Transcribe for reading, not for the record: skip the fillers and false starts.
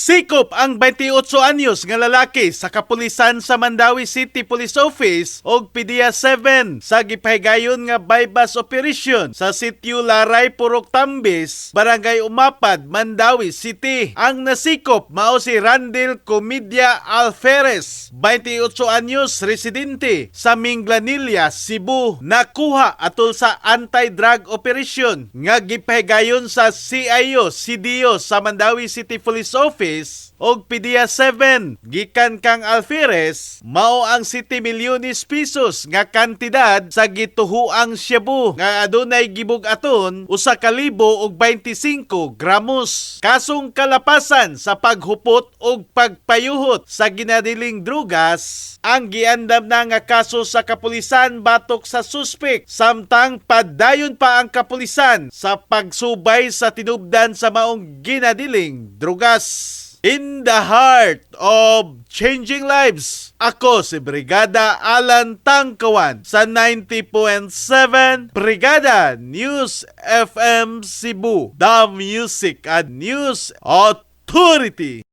Sikop ang 28 anyos nga lalaki sa kapulisan sa Mandaue City Police Office og PDEA 7 sa gipahigayon nga buy-bust operation sa Sitio Laray, Purok Tambis, Barangay Umapad, Mandaue City. Ang nasikop mao si Randel Comedia Alferes, 28 anyos, residente sa Minglanilla, Cebu. Nakuha atol sa anti-drug operation nga gipahigayon sa CIO, CDO sa Mandaue City Police Office og PDEA 7. Gikan kang Alferes, mao ang 7 milyones pesos nga kantidad sa gituhuang shabu nga adunay gibug-aton 1,025 gramos. Kasong kalapasan sa paghupot og pagpayuhot sa ginadiling drugas ang giandam na nga kaso sa kapulisan batok sa suspek, samtang padayon pa ang kapulisan sa pagsubay sa tinubdan sa maong ginadiling drugas. In the heart of changing lives, ako si Brigada Alan Tangkawan sa 90.7 Brigada News FM Cebu, The Music and News Authority.